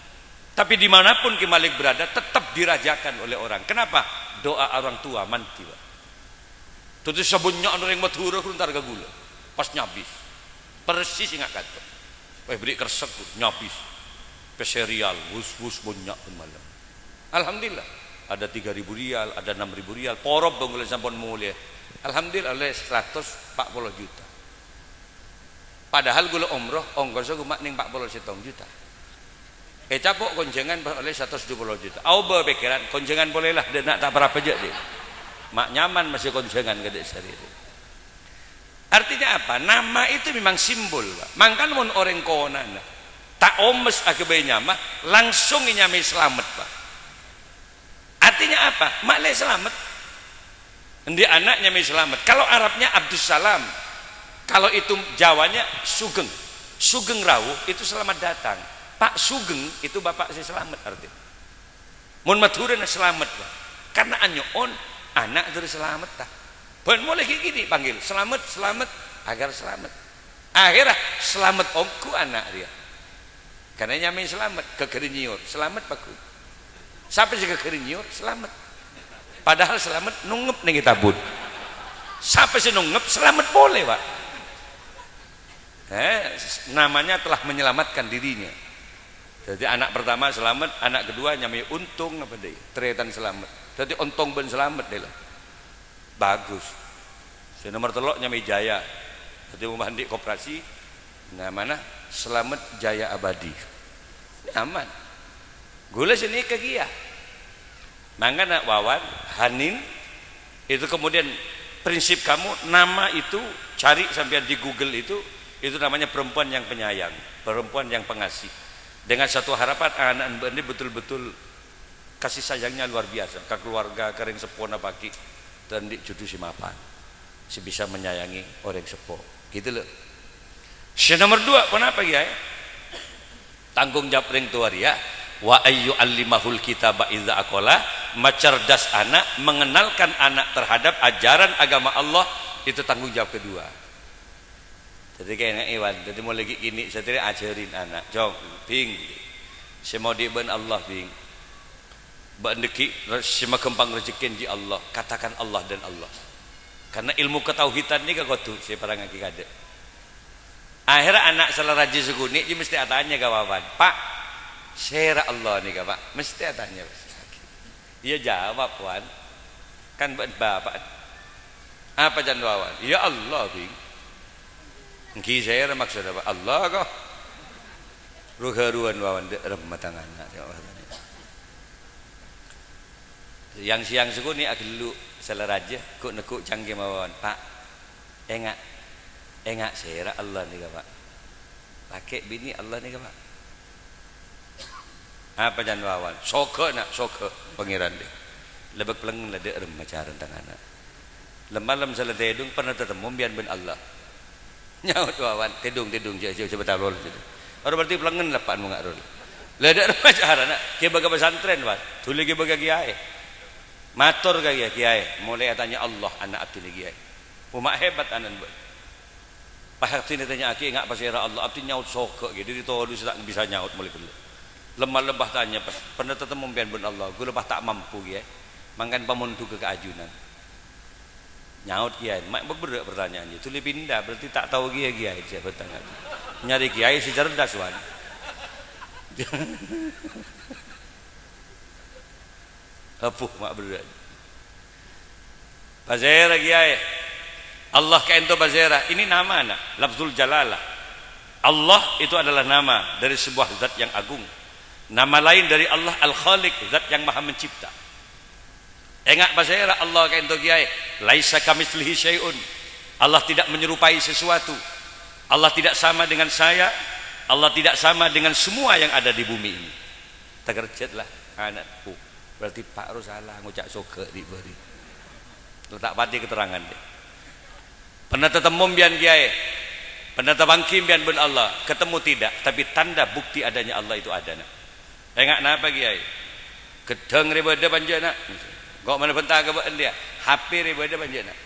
Tapi dimanapun Kiai Malik berada, tetap dirajakan oleh orang. Kenapa? Doa orang tua manti, Pak. Dhâddhi sabânnya'na orèng Madhurâ ghun entar ka ghulâ. Pas nyabis. Persis enga' kanto. Wah, bâri' kerressek, nyabis. Pèssè riyal, wus-wus bânnya' pon malem. Alhamdulillah. Ada tiga ribu riyal, ada enam ribu riyal. Poro bân ghulâ sampon molè. Alhamdulillah, ollè saratos empat puluh juta. Padahal ghulâ umroh, ongkossa ghun ma' neng empat puluh sèttong juta. Ècapo' konjhângan pas ollè saratos dua puluh juta. Aobâ pèkkèran, konjhângan polè la, dâ' na' ta' parapa jâ', dhi. Ma' nyaman maskè konjhângan kadhi' sarè. Artinya apa? Nama itu memang simbol, Pak. Mangkana mon orèng konana ta' omes aghâbây nyama, langsung ènyamaè Slamet, Pak. Artinya apa? Ma'lè Slamet. Endi' ana' nyamaè Slamet. Kalau Arabnya Abdussalam. Kalau itu Jawanya Sugeng. Sugeng Rawuh itu selamat datang. Pak Sugeng itu bapak sè slamet artinya. Mon Madhurâna Slamet, Pak. Karena anyo'on ana' dhâri Slamet, ta. Bân molè ghi' gini panggil, "Slamet, Slamet, aghâr Slamet." Akhèrra Slamet ongghu ana' rèya. Karena nyamaè Slamet, ghâghâri nyèyor, Slamet paghun. Sapa sè ghâghâri nyèyor, Slamet. Padahal Slamet nongngep neng è tabun. Sapa sè nongngep, Slamet polè, Pak. Eh, s-, namanya telah menyelamatkan dirinya. Jadi anak pertama Slamet, anak kedua nyamaè Untung apa dhi? Tarètan Slamet. Jadi Ontong bân Slamet dhi la. Bagus. Sè nomor tello' nyamaè Jaya. Dhâddhi mon andi' koperasi, namana Slamet Jaya Abadi. Nyaman. Ghulâ sè nèka kèya. Mangkana Wawan, Hanin, itu kemudian prinsip kamu, nama itu, cari sampèyan di Google itu, itu namanya perempuan yang penyayang, perempuan yang pengasih. Dengan satu harapan, ana' bâ'na betul-betul kasih sayangnya luar biasa ka keluarga, ka rèng seppona paghi', ta' andi' judhu sè mapan, sè bisa menyayangi orèng seppo. Gitu, lho. Sè nomor dua, ponapa, Kiai? Tanggung jawab rèng towa rèya, "Wa ayyu allimahul kitaba idza aqala," macerdas anak, mengenalkan anak terhadap ajaran agama Allah, itu tanggung jawab kedua. Dhâddhi kènè', Wan, dhâddhi molaè ghi' kènè' satèya ajhârin ana', "Cong, Bhing, sè maodi' bân Allah, Bhing. Bâ'na ghi' sè maghâmpang rejekkèna jiyâ Allah, katakan Allah dan Allah." Karena ilmu ketauhidan nèka kodhu sè èparengngaghi kadâ'. Akhèrra ana' sè la rajâ sakonè' jiyâ mestè atanya ka Wawan, "Pak, sèra Allah nèka, Pak?" Mestè atanya. Iyâ jawab, Wan. Kan bâ'na bapa'na. Apa can Wawan? "Ya Allah, Bhing." Èngghi sèra maksodda, Pak? Allah kok. Ru-ghâruwân Wawan dâ' remma tangana. Yang-sèyang sakonè' aghâllu' sè la rajâ, ghu'-negghu' cangkem Wawan, "Pak, enga', Enga' sèra Allah nèka, Pa'. Lakè' binè Allah nèka, Pa'. Apa can Wawan? Soghâ, Na', soghâ. Pangèran, dhi. Lebâk plèngngen la dâ' remma carana tang ana'. Lem-malem sè la tèdung, pernah tatemmo bi'ân bân Allah? Nyaot Wawan, "Tèdung, tèdung, jhâ', jhâ', jhâ' bâtal lol." Ora berarti plèngngen la, Pa', mon nga' rowa. La dâ' remma carana, ghibâ ka pesantren, Pa'. Dhuli ghibâ ka kiyaè. Mator ka kiyaè, "Kiyaè, molaè atanya Allah ana' abdhina kiyaè." Coma hebat ana'na, Pa'. Pas abdhina ètanya'aghi, "Enga' pasèra Allah?" Abdhina nyaot soghâ, ghi, dâri todus ta' bisa nyaot molaè ghellâ'. Lem-malem pas tanya, "Pas pernah tatemmo bi'ân bân Allah?" "Ghulâ pas ta' mampu, Kiyaè. Mangkana pamondhughâ ka ajunan." Nyaot Kiyaè, "Ma' bâ' berrâ' pertanyaan, jhâ'. Dhuli pinda, berarti ta' tao Kiyaè, Kiyaè." Nyarè Kiyaè sè cerdas, Wan. Abu, ma' berrâ'. Pasèra, Kiyaè? Allah kaènto pasèra? Ini nama, Na', lafzul jalalah. Allah itu adalah nama dari sebuah zat yang agung. Nama lain dari Allah Al-Khaliq, zat yang Maha Mencipta. Enga' pasèra Allah kaènto, Kiyaè? "Laisa kamitslihi syai'un." Allah tidak menyerupai sesuatu. Allah tidak sama dengan saya. Allah tidak sama dengan semua yang ada di bumi ini. Takerjhât la, ana'. Oh, berarti Pa' rowa sala ngoca' soghâ dhi' bâri'. Lo ta' patè keterangan, dhi. Pernah tatemmo bi'ân, Kiyaè? Pernah tapangghi bi'ân bân Allah? Ketemu tidak, tapi tanda bukti adanya Allah itu ada, Na'. Enga' napa, Kiyaè? Ghedhâng rè bâdâ bân jhâ', Na'. Engko' mènta ka bâ'na, dhi, H P rè bâdâ bân jhâ', Na'.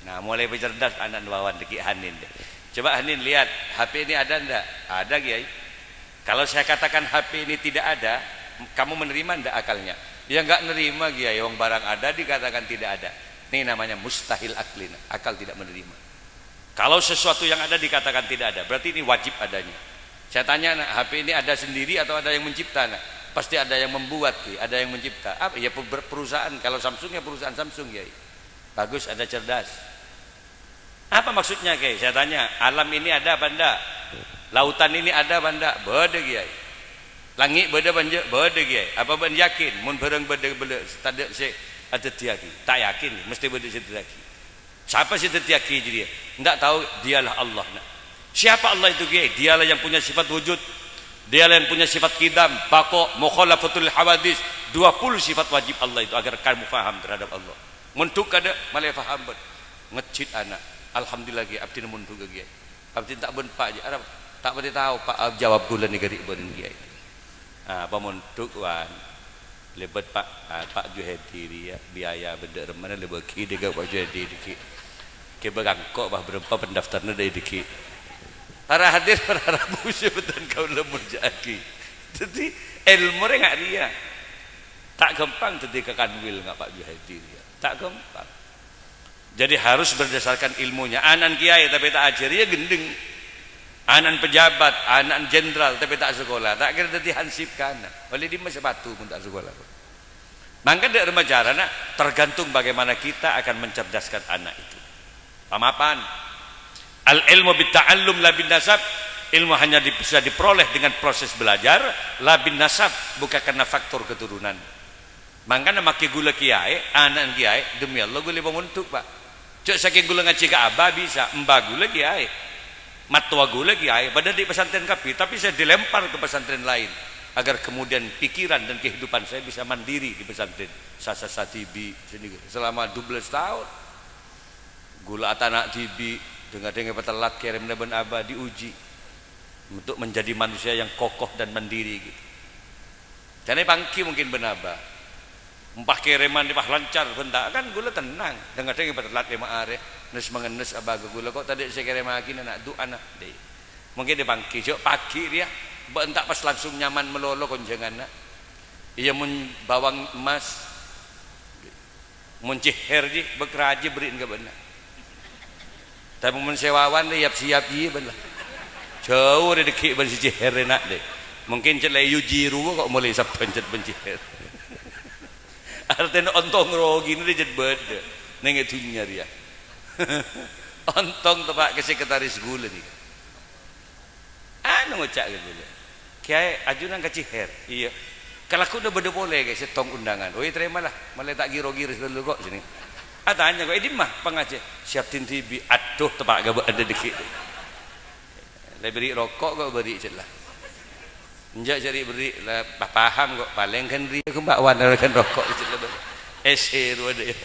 Nah, mulai pacerdas ana'na Wawan dâgghi' Hanin, dhi. Coba Hanin lihat, H P ini ada ndak? Ada, Kiyaè. Kalau saya katakan H P ini tidak ada, kamu menerima ndak akalnya? Ya, nggak nerima, Kiyaè. Wong barang ada dikatakan tidak ada. Ini namanya mustahil akli, Nak. Akal tidak menerima. Kalau sesuatu yang ada dikatakan tidak ada, berarti ini wajib adanya. Saya tanya, Nak, H P ini ada sendiri atau ada yang mencipta, Nak? Pasti ada yang membuat, Ki, ada yang mencipta. Apa? Ya, pe-, perusahaan. Kalau Samsung, ya perusahaan Samsung, Kiyaè. Bagus, Anda cerdas. Apa maksudnya, Kiyaè? Saya tanya, alam ini ada apa ndak? Lautan ini ada apa ndak? Bâdâ, Kiyaè. Langngè' bâdâ apa enjâ'? Bâdâ, Kiyaè. Apa bâ'na yakin mon bhârâng bâdâ bellâ' tadâ' sè adhâddhiyâghi? Ta' yakin, mestè bâdâ sè dhâddhiyâghi. Sapa sè dhâddhiyâghi jârèya? Ndak tao, Dialah Allah, Nak. Siapa Allah itu, Kiyaè? Dialah yang punya sifat wujud. Dialah yang punya sifat qidam, baqa, mukhalafatul hawadits. Dua puluh sifat wajib Allah itu agar kamu faham terhadap Allah. Mondhuk kadâ' malè faham, bân. Ngejjhit ana'. Alhamdulillah, Kiyaè, abdhina mondhuk, Kiyaè. Abdhina ta' bân Pa', jâ-, arapa? Ta' patè tao, Pa', jawab ghulâ nèka dhi' bân Kiyaè. Ah, pamondhuk, Wan. Lèbât, Pa', ah, Pa' Juhedi rèya, biaya bân dâ' remmana lèbât ghi' dâ' ka Pa' Juhedi dâgghi'. Kèbâ kangko', Pa', bârâmpa pendaftarna dâ' dâgghi'. Para hadir, para rabu, sè bhâdhân kaulâ molja'aghi. Dhâddhi, èlmo rè nga' rèya. Ta' ghâmpang dhâddhi ka Kanwil nga' Pa' Juhedi rèya. Ta' ghâmpang. Jadi harus berdasarkan ilmunya. Ana'na kiyaè tapè ta' ajhâr, iyâ ghendheng. Ana'na pejabat, ana'na jenderal, tapè ta' sakola, ta' kèra dhâddhi hansip ka ana'. Ollè dimma sapatu mon ta' sakola? Mangkana dâ' remma carana, tergantung bagaimana kita akan mencerdaskan anak itu. Pamapan. Al-ilmu bit-ta'allum la bin-nasab. Ilmu hanya di-, bisa diperoleh dengan proses belajar, la bin-nasab, bukan karena faktor keturunan. Mangkana makkè ghulâ kiyaè, ana'na kiyaè, demi Allah ghulâ pamondhuk, Pa'. Jhâ' sakèng ghulâ ngajhi ka abah bisa, emba ghulâ kiyaè. Mattowa ghulâ kiyaè, padahal dâri pesantren kabbhi, tapi saya dilempar ke pesantren lain agar kemudian pikiran dan kehidupan saya bisa mandiri di pesantren. Sasa-sasa dhibi' sini selama dua belas tahun. Ghulâ atana' dhibi', dhing-kadhing èpatellat kèrèmna bân abah diuji untuk menjadi manusia yang kokoh dan mandiri gitu. Jhâ' èpangghi mungkin bân abah. Empa kèrèman dhi' pas lancar bân ta', kan ghulâ tennang. Dhing-kadhing èpatellat lèma arè, nes-mangennes abah ka ghulâ, "Kok tadâ' sè kèrèmmaghina, Na', du'a, Na'?" Dhi. Mungkin èpangghi, jhâ' pagghi' rèya, bâ'na ta' pas langsung nyaman malolo konjhânganna. Iyâ, mon bawang emmas, mon cèhèr jiyâ, bâk rajâ bherri'na ka bâ'na. Tapè mon sè wawan rè yap-siyap jiyâ bân la. Jhâu rè dâgghi' bân sè cèhèr rè, Na', dhi. Mungkin cè' la èyuji rowa kok molaè sabbhân cè' bân cèhèr. Artèna ontong rogina rè jhât bâdâ neng è dhunnya rèya. Ontong teppa' ka sekretaris ghulâ nèka. Anu ngoca' ka ghulâ, "Kiyaè, ajunan ka cèhèr?" "Iyâ." "Kalagghu'na bâdâ polè, Kiyaè, sèttong undangan." "Oh, ètarèma la, malè ta' ghiro-ghiro sè tello ko' sènè." Atanya kok, "È dimma pangajiân?" "Siap din dhibi'." "Adhu, teppa' ghâbâ'ân dâddhi." La bâri' roko' kok bâri' cè' la. Enjâ' cè' ri' bâri' la, pa-, paham kok, palèng ghân rèya kok Mbak Wan ghân roko' cè' la bâri'. Èsè rowa dâ' iyâ.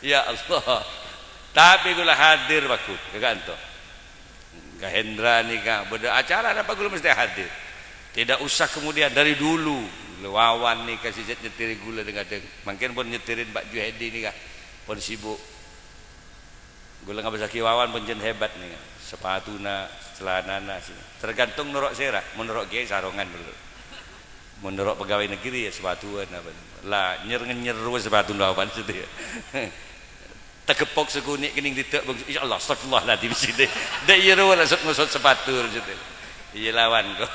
Ya Allah. Tapè ghulâ hadir, Pak Gu, ka kanto. Ka Hendra nèka, bâdâ acara napa ghulâ mesti hadir. Tidak usah kemudian dari dulu. Wawan nèka sè nyètirè ghulâ dhâng-kadhâng. Mangkèn pon nyètirè Pak Juhedi nèka. Pon sibuk. Ghulâ ngabâssaghi Wawan pon jân hebat nèka. Sapatuna, calanana, sè. Tergantung noro' sèra. Mon noro' kèyaè sarongan dulu. Mon noro' pegawai negeri ya sapatuan apa. La nyer-ngenyer rowa sapatuna Wawan sèdhâ. Tageppok sakonè' kennèng didâ', bâng-, "Insyaallah, astagfirullahaladzim," sèdhâ. Dâ' iyâ rowa la sot-ngosot sapatu, sèdhâ. Iyâ lawan, kok.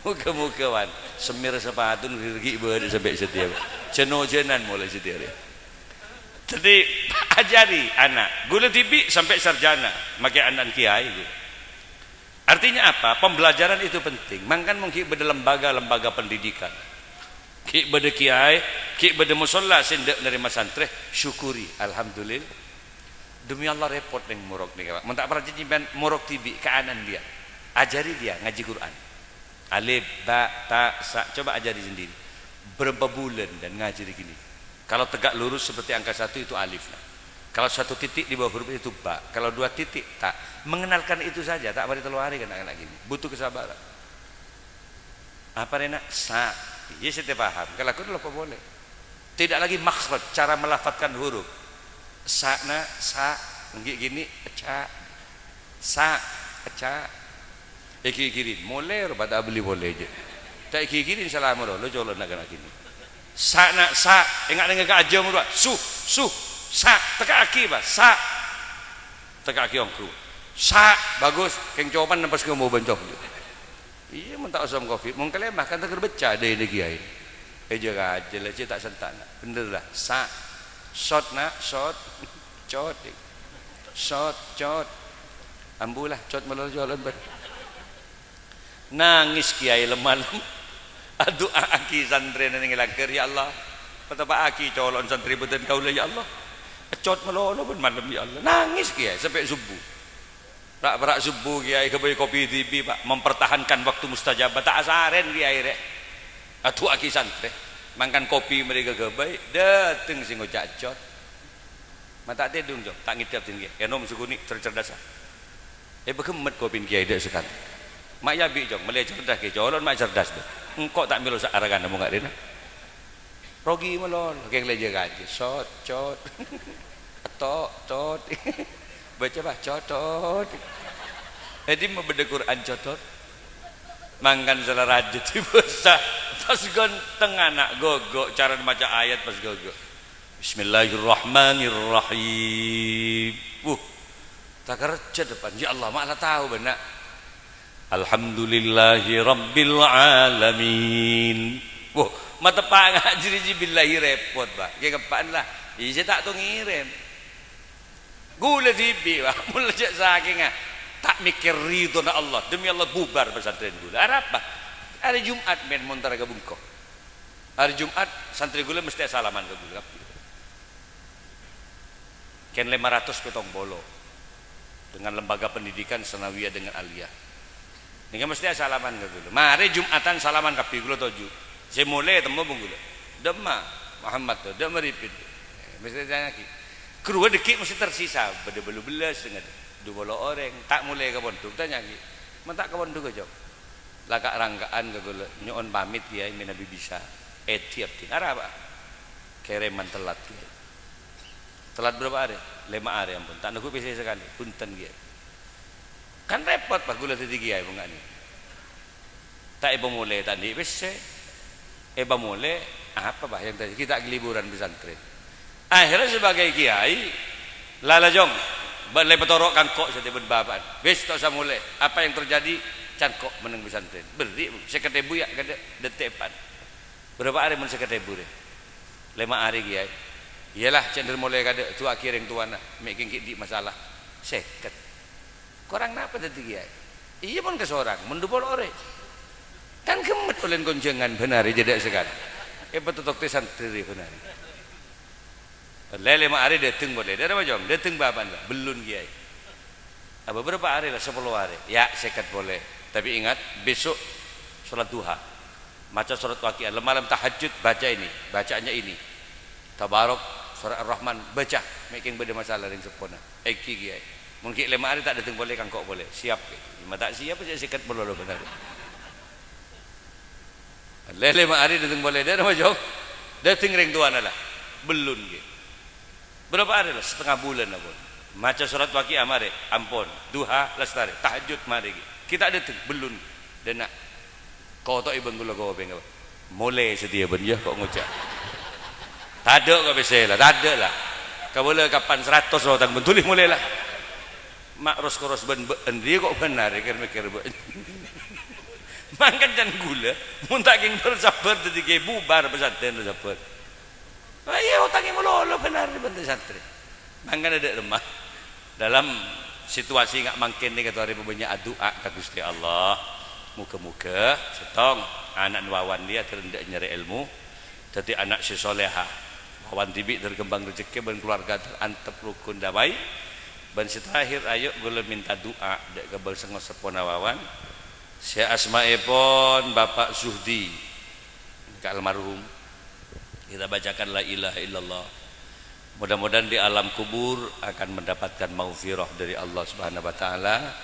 Moga-moga, Wan, semir sapatu ghi' bâdâ sampè' sèdhâ. Jân-ojânan molaè sèdhâ. Dhâddhi, ajhâri ana'. Ghulâ dhibi' sampè' sarjana, makè ana'na kèyaè, ghulâ. Artinya apa? Pembelajaran itu penting. Mangkana mon ghi' bâdâ lembaga-lembaga pendidikan, ghi' bâdâ kèyaè, ghi' bâdâ mosolla sè endâ' narèma santrè, syukuri. Alhamdulillah. Demi Allah, rèpot neng morok nèka, Pak. Mon ta' parcajâ sampèyan morok dhibi' ka ana'na dhiyâ. Ajhâri dhiyâ ngajhi Qur'an. Alif, ba, ta, sa. Coba ajhâri sendiri. Bârâmpa bulân dhân ngajhâri ghini. Kalau tegak lurus seperti angka satu itu alif, nah. Kalau satu titik di bawah huruf itu ba. Kalau dua titik ta. Mengenalkan itu saja, ta' marè tello arè ka na'-kana' ghini. Butuh kesabaran. Apa rèna? Sa. Iyâ, sè ta' paham. Kalakowan loppa polè. Tidak lagi makhraj, cara melafadzkan huruf. Sa, na, sa, èngghi ghini, ca. Sa, ca. Èghighiri, molè rowa ta' abâli polè jâ. Ta' èghighiri, salama rowa, lo colo' na'-kana' ghini. Sa, na, sa, enga' neng ka ajâm rowa, su, su, sa, tekka'aghi, Pak, sa. Tekka'aghi ongghu. Sa, bagus, kèng copan nempas ngomo bâncong. Iyâ, mon ta' osom covid, mon kalèma kan teker becca dâ' iyâ kèyaè. Èjâgâ ajâ la, cè' ta' santa', na'. Bhender la. Sa. Sot, na', sot. Cot. Sot, cot. Ambu la, cot malolo colo' bân. Nangès kèyaè lem-malem. Adu'aaghi santrèna neng è langghâr, "Ya Allah, pateppa'aghi colo'na santrè bâdân kaulâ, ya Allah." Cot malolo bân malem, ya Allah. Nangès kèyaè sampè' subuh. Ra'-para' subuh kèyaè ghâbây kopi dhibi', Pak, mempertahankan waktu mustajabah, ta' asarèn kèyaè rè. Adu'aaghi santrè. Mangkana kopi marè ghâbây, dâteng sè ngoca' cot. Ma' ta' tèdung, Cong, ta' ngèdhâp dhing kèyaè. Ènom sakonè' ter-, cerdas, ah. Èpaghemmet kopina kèyaè dâ' sakalè. Ma' yâ bi', Cong, mellè cerdas kèyaè, colo'na ma' cerdas, dâ. Engko' ta' mèlo sa-, arakan mon nga' rèna. Rogi malolo, kèng lèjâ kajhi. Sot, cot. Eto', tot. Baca, Bah, cotot. È dimma bâdâ Qur'an cotot? Mangkana sala rajâ dibâsa. Pas ghânteng ana' ghâgghâ', carana maca ayat pas ghâgghâ'. Bismillahirrahmanirrahim. Wuh, takerja depan. Ya Allah, ma' la tao bâ'na. Alhamdulillahi rabbil alamin. Wuh, mateppa' ngajhâri billahi rèpot, Bah. Kèng eppa'na la. Iyâ, sè ta' tao ngèrèm. Ghulâ dhibi', Bah. Mon la jhâ' sakènga ta' mèkkèr ridhona Allah. Demi Allah, bubar pesantren ghulâ. Arapa? Arè Jum'at mèn montara ka bungko. Arè Jum'at, santrè ghulâ mestè asalaman ka ghulâ kabbhi. Kèng lèma ratos pètong polo. Dengan lembaga pendidikan sanawiyah dengan aliyah. Nèka mestè asalaman ka ghulâ. Marè Jum'atan salaman kabbhi ghulâ toju'. Sè molè temmo bân ghulâ. Dâ'emma Muhammad to, dâ'emma Ripit. Eh, mestè tanya'aghi. Ghâruwa dhâggi' mestè tersisa. Bâdâ bâllu bellâs, dhu polo orèng. Ta' molè ka pondhuk, tanya'aghi. Mon ta' ka pondhuk, Cong. La ka'-rangka'an ka ghulâ, nyo'on pamit, Kèyaè, mènabi bisa. Èdhi abdhina. Arapa? Kèrèman telat, Kèyaè. Telat bârâmpa arè? Lèma arè, ampon. Ta' neggu' pèssè sakalè. Bhunten, Kèyaè. Kan rèpot, Bah, ghulâ dhâddhi kèyaè, mon nga' nèka. Ta' èpamolè, ta' andi' pèssè. Èpamolè, apa, Bah, yang terjadi? Kita keliburan pesantren. Akhirnya sebagai kiai, lala jong, ba-, lè patoro' ka engko' satèya bân bapa'na. Wis, ta' osa molè. Apa yang terjadi, can engko' menneng pesantren. Berri', sèket èbu ya, kadâ', dântè' èpa'na. Bârâmpa arè mon sèket èbu rè? Lèma arè, Kiai. Iyalah, cè' dhâri molè kadâ', du'aaghi rèng towana, mè' kèng ghi' andi' masalah. Sèket. Korang napa dhâddhi kiai? Iyâ, mon kasorang, mon dhu polo orèng. Kan ghemmet ollèna konjhângan bân arè jhâ' dâ' sakalè. Èpatotokte santrè bân arè. Lè lèma arè dâteng polè. Dârâmma, Cong? Dâteng bâbâ'na la. Bellun, Kèyaè. Apa bârâmpa arè la? Sapolo arè. Ya, sèket polè. Tapè ingat, besok sholat duha. Maca surat Waqiah. Lem-, malem tahajjud, baca ini. Bacaannya ini. Tabarok, surat Ar-Rahman, baca. Mè' kèng bâdâ masalah rèng seppona. Èngghi, Kèyaè. Mon ghi' lèma arè ta' dâteng polè, kangko' polè. Siap, Kèyaè. Ma' ta' siap, jhâ' sèket polè lo bhender. Lè lèma arè dâteng polè, dârâmma, Cong? Dâteng rèng towana la. Bellun, Kèyaè. Bârâmpa arè la? Satengnga bulân ampon. Maca surat Waqiah marè, ampon. Duha lastarè, tahajjud marè, Kèyaè. Ghi' ta' dâteng, bellun. Dâna'. Koto'è bân kaulâ kopèng apa? Molè satèya bân, yâ, ko' ngoca'. Tadâ' ko' pèssè la, tadâ' la. Kabâlâ kapan saratos lo tang bân dhuli molè la. Ma' ros-koros bân bâ'en rèya ko' bhender, kèr-mèkkèr bâ'en. Mangkana can ghulâ, mon ta' kèng bâr-sabbhâr dhâddhi kèyaè bubar pesantren lo sabbhâr. Lah iyâ, otangè malolo bhender bân santrè. Mangkana dâ' remma. Dalam situasi nga' mangkèn nèka torè pabânnya' adu'a ka Ghustè Allah. Moghâ-moghâ sèttong ana'na Wawan rèya dâr endâ' nyarè èlmo, dhâddhi ana' sè soleha. Wawan dhibi' dâr kembang rejekkè bân keluarga dâr antep rokon damai. Bân sè terakhir, ayo' ghulâ minta du'a dâ' ka bâlsengngo seppona Wawan sè asmaèpon Bapak Zuhdi. Ka almarhum. Kita bacakan la ilaha illallah. Mudah-mudahan di alam kubur akan mendapatkan maghfirah dari Allah Subhanahu wa Ta'ala,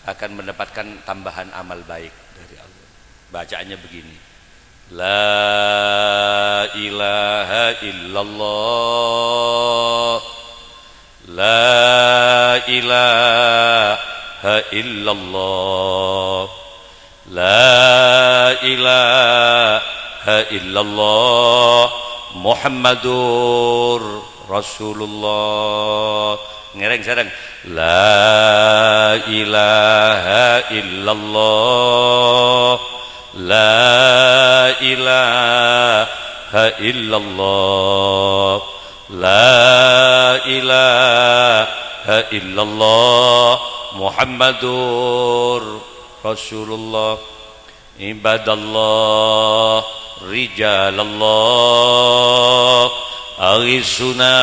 akan mendapatkan tambahan amal baik dari Allah. Bacaannya begini, "La ilaha illallah, la ilaha illallah." La ilaha illallah Muhammadur Rasulullah. Ngèrèng sareng. La ilaha illallah. La ilaha illallah. La ilaha illallah Muhammadur Rasulullah. Ibadallah, rijalallah, aghisuna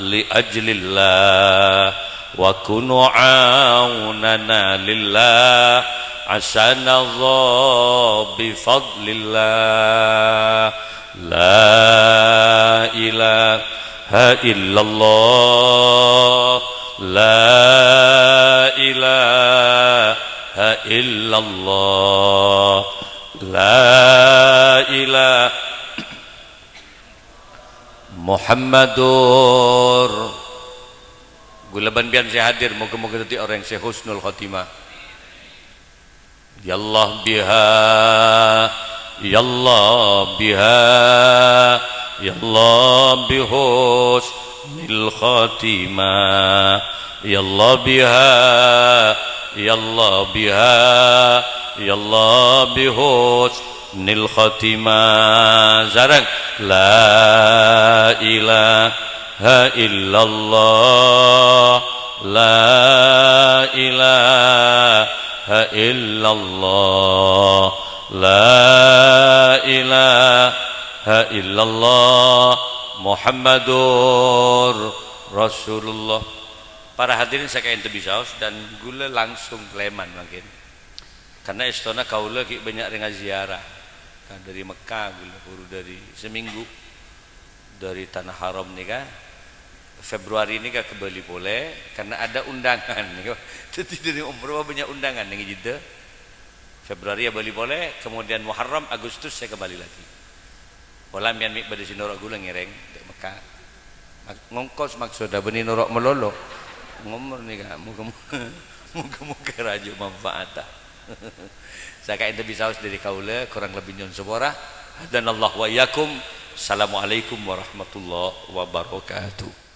li ajlillah, wa kunu aunana lillah, asanallah bi fadlillah. La ilaha illallah, la ilaha illallah, la ilaha Muhammadur. Ghulâ bân biyân sè hadir, moghâ-moghâ dhâddhi orèng sè husnul khotimah. Ya Allah biha, ya Allah biha, ya Allah bi husnil khatimah. Ya Allah biha, ya Allah biha, ya Allah bi husnil khatimah. Sareng. La ilaha illallah, la ilaha illallah, la ilaha illallah, Muhammadur Rasulullah. Para hadirin sè kaènto bisaos, dan ghulâ langsung kalèman mangkèn. Karna èstona kaulâ ghi' bânnya' rèng aziarah. Kan dâri Mekka ghulâ, buru dâri, samènggu dâri Tanah Haram nèka. Februari nèka ka Bali polè, karna ada undangan nèka. Dhâddhi dâri umroh bânnya' undangan neng Jeddah. Februari abâli polè, kemudian Muharram, Agustus saya kembali lagi. Pola mèyan mè' bâdâ sè noro' ghulâ ngèrèng, dâ' Mekka. Mak-, ngongkos maksodda, bânnè noro' malolo. Ngomor nèka, moghâ-moghâ, moghâ-moghâ rajâ manfaata. Sakaènto bisaos dâri kaulâ, korang lebbi nyo'on sapora. Hadanallah wa iyyakum. Assalamualaikum warahmatullahi wabarakatuh.